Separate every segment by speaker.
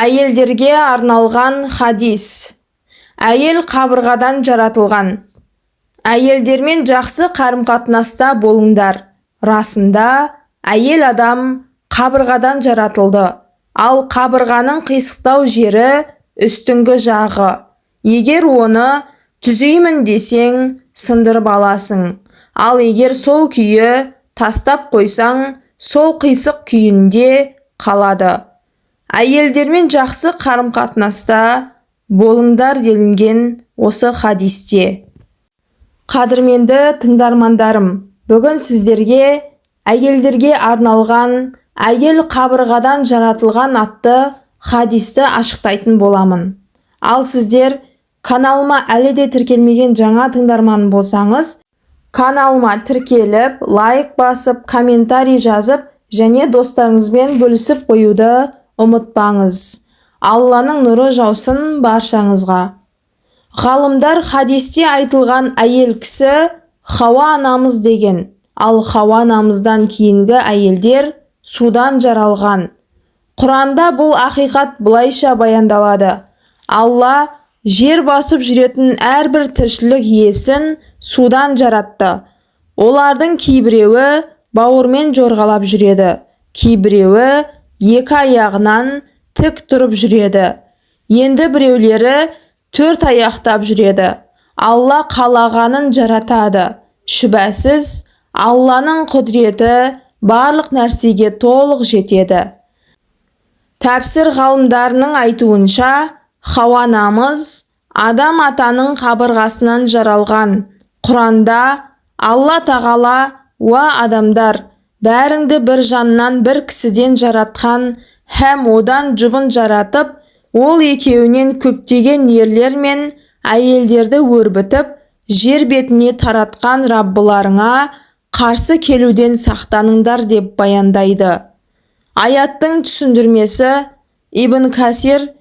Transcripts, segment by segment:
Speaker 1: Әйелдерге арналған хадис. Әйел қабырғадан жаратылған. Әйелдермен жақсы қарым-қатынаста болыңдар. Расында, әйел адам қабырғадан жаратылды. Ал қабырғаның қисықтау жері үстіңгі жағы. Егер оны түзеймін десең, сындырып аласың. Ал егер сол күйі тастап қойсаң, сол қисық күйінде қалады. Әйелдермен жақсы қарым-қатынаста болыңдар делінген осы хадисте. Қадірменді тыңдармандарым, бүгін сіздерге әйелдерге арналған әйел қабырғадан жаратылған атты хадисті ашықтайтын боламын. Ал сіздер каналыма әлі де тіркелмеген жаңа тыңдарман болсаңыз, каналыма тіркеліп, лайк басып, комментарий жазып және достарыңызбен бөлісіп қоюды ұмытпаңыз. Алланың нұры жаусын баршаңызға. Ғалымдар хадисте айтылған әйел кісі Хауа анамыз деген, ал Хауа анамыздан кейінгі әйелдер судан жаралған. Құранда бұл ақиқат былайша баяндалады. Алла жер басып жүретін әрбір тіршілік иесін судан жаратты. Олардың кейбіреуі бауырмен жорғалап жүреді, кейбіреуі екі аяғынан тік тұрып жүреді. Енді біреулері төрт аяқтап жүреді. Алла қалағанын жаратады. Шүбәсіз, Алланың құдіреті барлық нәрсеге толық жетеді. Тәпсір ғалымдарының айтуынша, Хауа анамыз Адам атаның қабырғасынан жаралған. Құранда Алла Тағала: "Уа адамдар, бәріңді бір жаннан бір кісіден жаратқан һәм одан жұбын жаратып, ол екеуінен көптеген ерлер мен әйелдерді өрбітіп, жер бетіне таратқан Раббыларыңа қарсы келуден сақтаныңдар" деп баяндайды. Аяттың түсіндірмесі. Ибн Касир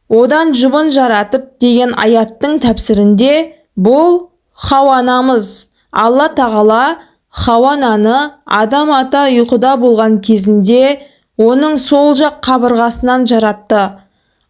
Speaker 1: одан жұбын жаратып деген аяттың тәпсірінде бұл Хауа анамыз. Алла Тағала Хауа ананы Адам ата ұйқыда болған кезінде оның сол жақ қабырғасынан жаратты.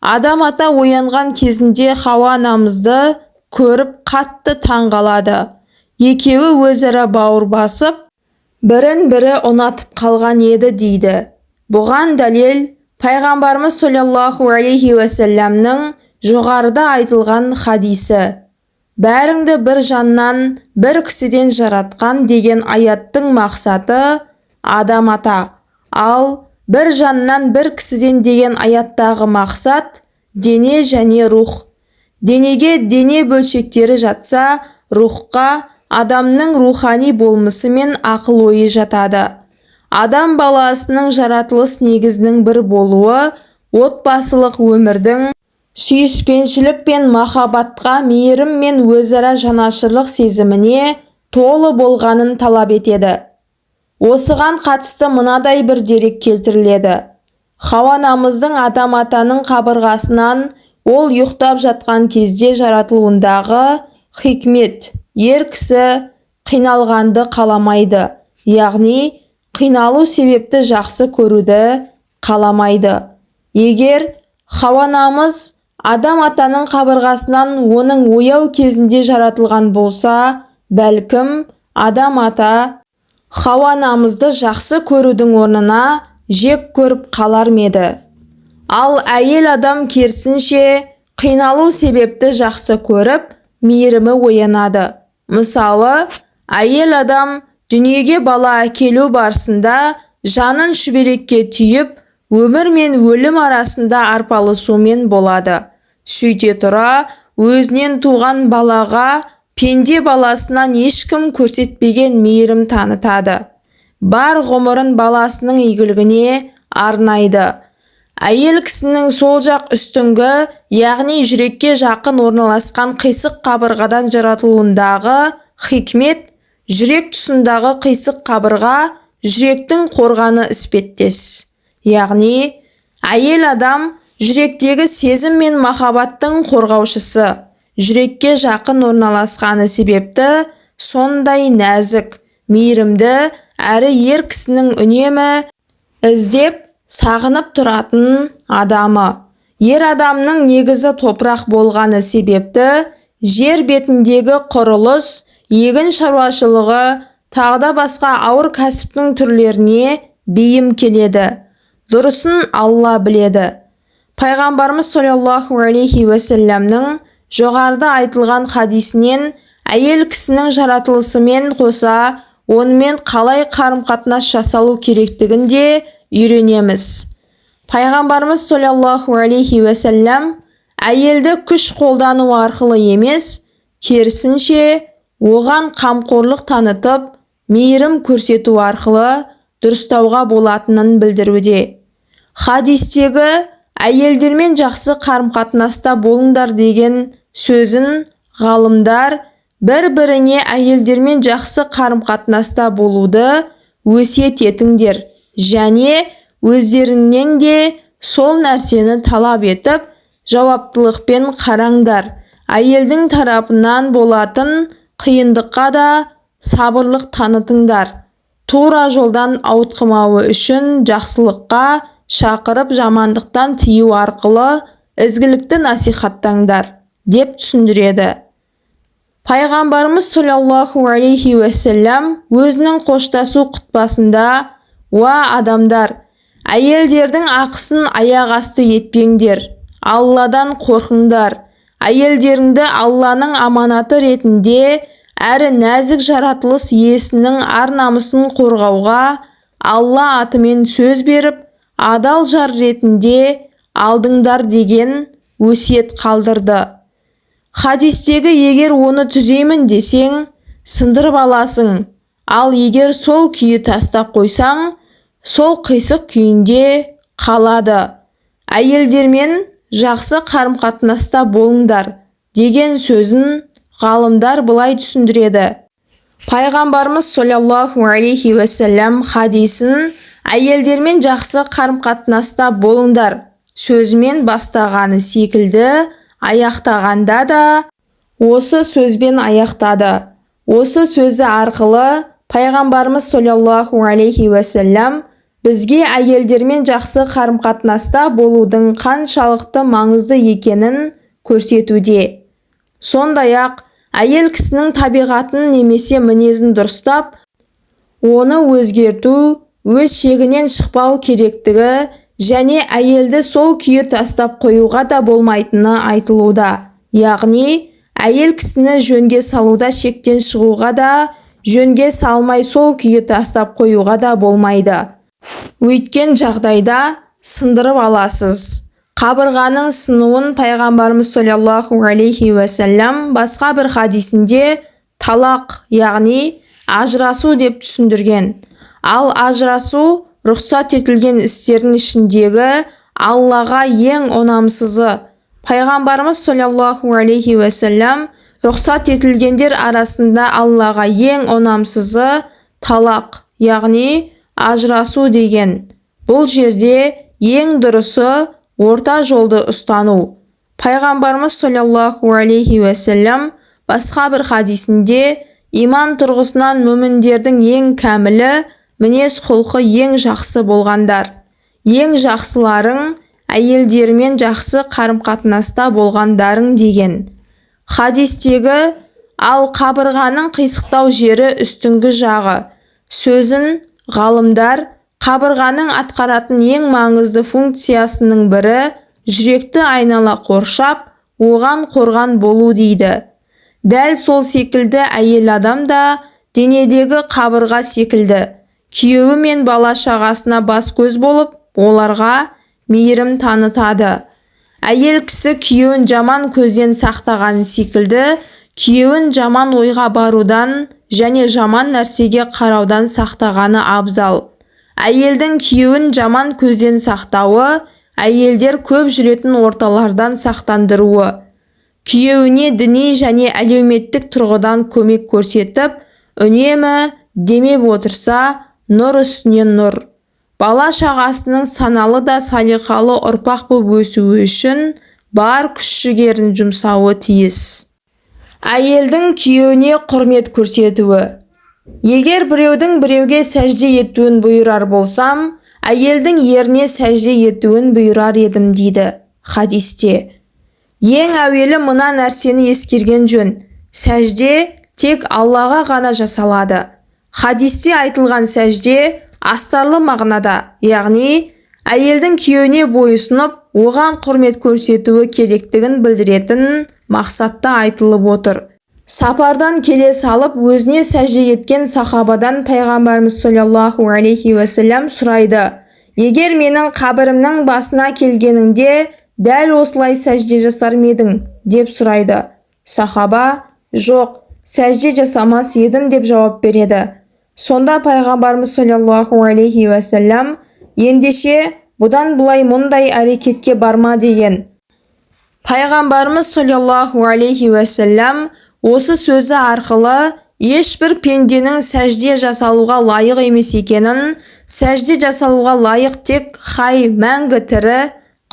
Speaker 1: Адам ата оянған кезінде Хауа анамызды көріп қатты таң қалады. Екеуі өзара бауыр басып, бірін-бірі ұнатып қалған еді дейді. Бұған дәлел Пайғамбарымыз саллаллаху алейхи уассаламның жоғарыда айтылған хадисі. Бәріңді бір жаннан бір кісіден жаратқан деген аяттың мақсаты Адам ата. Ал бір жаннан бір кісіден деген аяттағы мақсат дене және рух. Денеге дене бөлшектері жатса, рухқа адамның рухани болмысы мен ақыл-ойы жатады. Адам баласының жаратылыс негізінің бір болуы отбасылық өмірдің сүйіспеншілік пен махаббатқа, мейірім мен өзара жанашырлық сезіміне толы болғанын талап етеді. Осыған қатысты мынадай бір дерек келтіріледі. Хауа анамыздың Адам атаның қабырғасынан ол ұйықтап жатқан кезде жаратылуындағы хикмет: ер кісі қиналғанды қаламайды, яғни қиналу себепті жақсы көруді қаламайды. Егер Хауа анамыз Адам атаның қабырғасынан оның ояу кезінде жаратылған болса, бәлкім, Адам ата Хауа анамызды жақсы көрудің орнына жек көріп қалар ма еді? Ал әйел адам керісінше қиналу себепті жақсы көріп, мейірімі оянады. Мысалы, әйел адам дүниеге бала әкелу барысында жанын шүберекке түйіп, өмір мен өлім арасында арпалысумен болады. Сөйте тұра, өзінен туған балаға пенде баласынан ешкім көрсетпеген мейірім танытады. Бар ғұмырын баласының игілігіне арнайды. Әйел кісінің сол жақ үстіңгі, яғни жүрекке жақын орналасқан қисық қабырғадан жаратылуындағы хикмет: жүрек тұсындағы қисық қабырға жүректің қорғаны іспеттес. Яғни, әйел адам жүректегі сезім мен махаббаттың қорғаушысы, жүрекке жақын орналасқаны себепті сондай нәзік, мейірімді әрі ер кісінің үнемі іздеп, сағынып тұратын адамы. Ер адамның негізі топырақ болғаны себепті, жер бетіндегі құрылыс, егін шаруашылығы, тағы да басқа ауыр кәсіптің түрлеріне бейім келеді. Дұрысын Алла біледі. Пайғамбарымыз саллаллаху алейхи уассаламның жоғарыда айтылған хадисінен әйел кісінің жаратылысымен қоса онымен қалай қарым-қатынас жасалу керектігін де үйренеміз. Пайғамбарымыз саллаллаху алейхи уассалам әйелді күш қолдану арқылы емес, керісінше оған қамқорлық танытып, мейірім көрсету арқылы дұрыстауға болатынын білдіруде. Хадистегі әйелдермен жақсы қарым-қатынаста болыңдар деген сөзін ғалымдар бір-біріңе әйелдермен жақсы қарым-қатынаста болуды өсиет етіңдер және өздеріңнен де сол нәрсені талап етіп, жауаптылықпен қараңдар. Әйелдің тарапынан болатын қиындыққа да сабырлық танытыңдар. Тура жолдан ауытқымауы үшін жақсылыққа шақырып, жамандықтан тыю арқылы ізгілікті насихаттаңдар, деп түсіндіреді. Пайғамбарымыз саллаллаху алейхи уассалам өзінің қоштасу құтпасында: «Уа адамдар, әйелдердің ақысын аяқ асты етпеңдер, Алладан қорқыңдар, әйелдеріңді Алланың аманаты ретінде әрі нәзік жаратылыс иесінің ар-намысын қорғауға Алла атымен сөз беріп, адал жар ретінде алдыңдар» деген өсиет қалдырды. Хадистегі егер оны түзеймін десең, сындырып аласың, ал егер сол күйі тастап қойсаң, сол қисық күйінде қалады. Әйелдермен жақсы қарым-қатынаста болыңдар деген сөзін ғалымдар былай түсіндіреді. Пайғамбарымыз саллаллаху алейхи уассалам хадисін әйелдермен жақсы қарым-қатынаста болыңдар сөзімен бастағаны секілді аяқтағанда да осы сөзбен аяқтады. Осы сөзі арқылы пайғамбарымыз саллаллаху алейхи уассалам бізге әйелдермен жақсы қарым-қатынаста болудың қаншалықты маңызды екенін көрсетуде. Сондай-ақ, әйел кісінің табиғатын немесе мінезін дұрыстап, оны өзгерту, өз шегінен шықпау керектігі және әйелді сол күйі тастап қоюға да болмайтыны айтылуда. Яғни, әйел кісіні жөнге салуда шектен шығуға да, жөнге салмай сол күйі тастап қоюға да болмайды. Өйткен жағдайда сындырып аласыз. Қабырғаның сынуын пайғамбарымыз саллаллаху алейхи уассалам басқа бір хадисінде талақ, яғни ажырасу деп түсіндірген. Ал ажырасу рұқсат етілген істердің ішіндегі Аллаға ең ұнамсызы. Пайғамбарымыз саллаллаху алейхи уассалам рұқсат етілгендер арасында Аллаға ең ұнамсызы талақ, яғни ажырасу деген. Бұл жерде ең дұрысы орта жолды ұстану. Пайғамбарымыз саллаллаху алейхи уассалам басқа бір хадисінде иман тұрғысынан мүміндердің ең кәмілі, мінез құлқы ең жақсы болғандар. Ең жақсыларың әйелдерімен жақсы қарым-қатынаста болғандарың деген. Хадистегі ал қабырғаның қисықтау жері үстіңгі жағы сөзін ғалымдар қабырғаның атқаратын ең маңызды функциясының бірі жүректі айнала қоршап, оған қорған болу дейді. Дәл сол секілді әйел адам да денедегі қабырға секілді күйеуі мен бала шағасына бас-көз болып, оларға мейірім танытады. Әйел кісі күйеуін жаман көзден сақтаған секілді, күйеуін жаман ойға барудан және жаман нәрсеге қараудан сақтағаны абзал. Әйелдің күйеуін жаман көзден сақтауы, әйелдер көп жүретін орталардан сақтандыруы, күйеуіне діни және әлеуметтік тұрғыдан көмек көрсетіп, үнемі демеп отырса, нұр үстіне нұр. Бала шағасының саналы да салиқалы ұрпақ боп өсуі үшін бар күш-жігерін жұмсауы тиіс. Әйелдің күйеуіне құрмет көрсетуі. Егер біреудің біреуге сәжде етуін бұйырар болсам, әйелдің еріне сәжде етуін бұйырар едім дейді. Хадисте. Ең әуелі мына нәрсені ескерген жөн. Сәжде тек Аллаға ғана жасалады. Хадисте айтылған сәжде астарлы мағынада, яғни әйелдің күйеуіне бойұсынып, оған құрмет көрсетуі керектігін білдіретін мақсатта айтылып отыр. Сапардан келе салып, өзіне сәжде еткен сахабадан Пайғамбарымыз саллаллаху алейхи уассалам сұрайды: «Егер менің қабірімнің басына келгеніңде, дәл осылай сәжде жасар ма едің?» деп сұрайды. Сахаба: «Жоқ, сәжде жасамас едім», деп жауап береді. Сонда Пайғамбарымыз саллаллаху алейхи уассалам: «Ендеше, бұдан бұлай мұндай әрекетке барма», деген. Пайғамбарымыз саллаллаху алейхи уассалам осы сөзі арқылы ешбір пенденің сәжде жасалуға лайық емес екенін, сәжде жасалуға лайық тек хай, мәңгі тірі,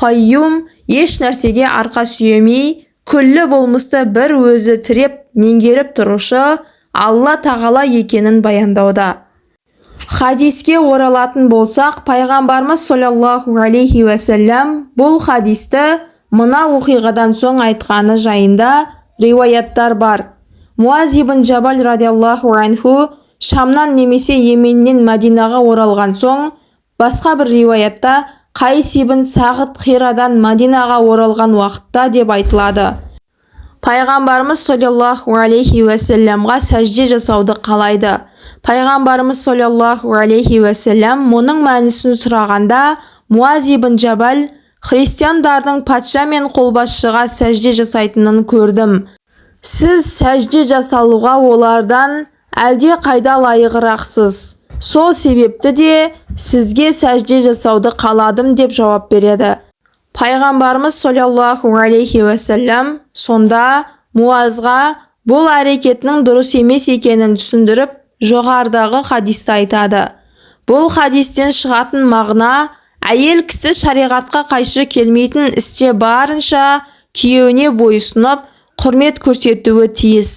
Speaker 1: қайюм, еш нәрсеге арқа сүйемей, күллі болмысты бір өзі тіреп меңгеріп тұрушы Алла Тағала екенін баяндауда. Хадиске оралатын болсақ, Пайғамбарымыз саллаллаху алейхи уассалам бұл хадисті мына оқиғадан соң айтқаны жайында риуаяттар бар. Муаз ибн Жабал радиаллаху анху Шамнан немесе Йеменнен Мәдинаға оралған соң, басқа бір риуаятта Қайс ибн Сағд Хирадан Мәдинаға оралған уақытта деп айтылады. Пайғамбарымыз саллаллаху алейхи уассаламға сәжде жасауды қалайды. Пайғамбарымыз саллаллаху алейхи уассалам мұның мәнісін сұрағанда, Муаз ибн Жабал: «Христиандардың патша мен қолбасшыға сәжде жасайтынын көрдім. Сіз сәжде жасалуға олардан әлде қайда лайығырақсыз. Сол себепті де сізге сәжде жасауды қаладым», деп жауап береді. Пайғамбарымыз саллаллаху алейхи уассалам сонда Муазға бұл әрекетінің дұрыс емес екенін түсіндіріп, жоғарыдағы хадисті айтады. Бұл хадистен шығатын мағына: әйел кісі шариғатқа қайшы келмейтін істе барынша күйеуіне бойұсынып, құрмет көрсетуі тиіс.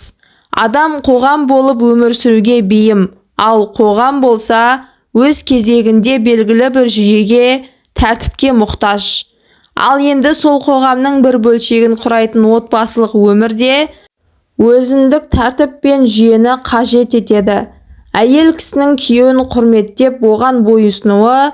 Speaker 1: Адам қоғам болып өмір сүруге бейім, ал қоғам болса, өз кезегінде белгілі бір жүйеге, тәртіпке мұқтаж. Ал енді сол қоғамның бір бөлшегін құрайтын отбасылық өмір де өзіндік тәртіп пен жүйені қажет етеді. Әйел кісінің күйеуін құрметтеп, оған бойұсынуы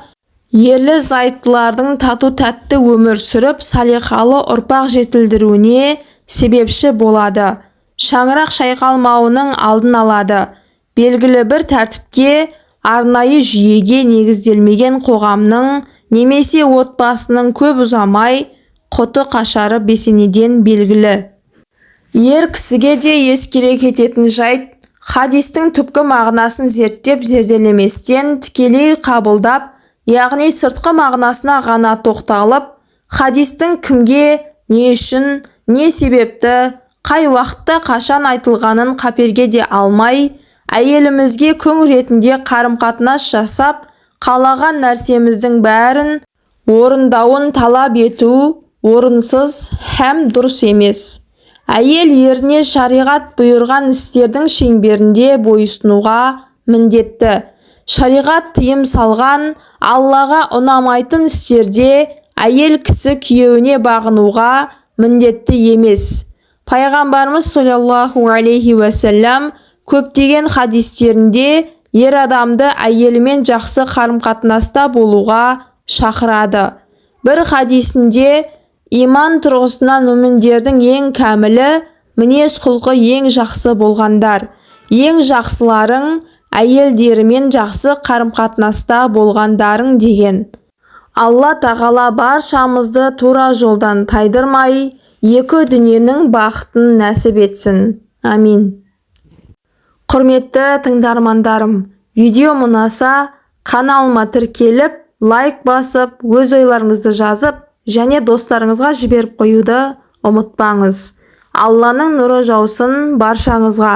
Speaker 1: ерлі-зайыптылардың тату-тәтті өмір сүріп, салиқалы ұрпақ жетілдіруіне себепші болады. Шаңырақ шайқалмауының алдын алады. Белгілі бір тәртіпке, арнайы жүйеге негізделмеген қоғамның немесе отбасының көп ұзамай құты қашары бесенеден белгілі. Ер кісіге де ескере кететін жайт: хадистің түпкі мағынасын зерттеп зерделеместен тікелей қабылдап, яғни сыртқы мағынасына ғана тоқталып, хадистің кімге, не үшін, не себепті, қай уақытта, қашан айтылғанын қаперге де алмай, әйелімізге күң ретінде қарым-қатынас жасап, қалаған нәрсеміздің бәрін орындауын талап ету орынсыз һәм дұрыс емес. Әйел еріне шариғат бұйырған істердің шеңберінде бойұсынуға міндетті. Шариғат тыйым салған, Аллаға ұнамайтын істерде әйел кісі күйеуіне бағынуға міндетті емес. Пайғамбарымыз саллаллаху алейхи уассалам көптеген хадистерінде ер адамды әйелімен жақсы қарым-қатынаста болуға шақырады. Бір хадисінде: «Иман тұрғысынан мүміндердің ең кәмілі – мінез-құлқы ең жақсы болғандар, ең жақсыларың – әйелдерімен жақсы қарым-қатынаста болғандарың», деген. Алла Тағала баршамызды тура жолдан тайдырмай, екі дүниенің бақытын нәсіп етсін. Амин. Құрметті тыңдармандарым, видеом ұнаса, каналыма тіркеліп, лайк басып, өз ойларыңызды жазып және достарыңызға жіберіп қоюды ұмытпаңыз. Алланың нұры жаусын баршаңызға.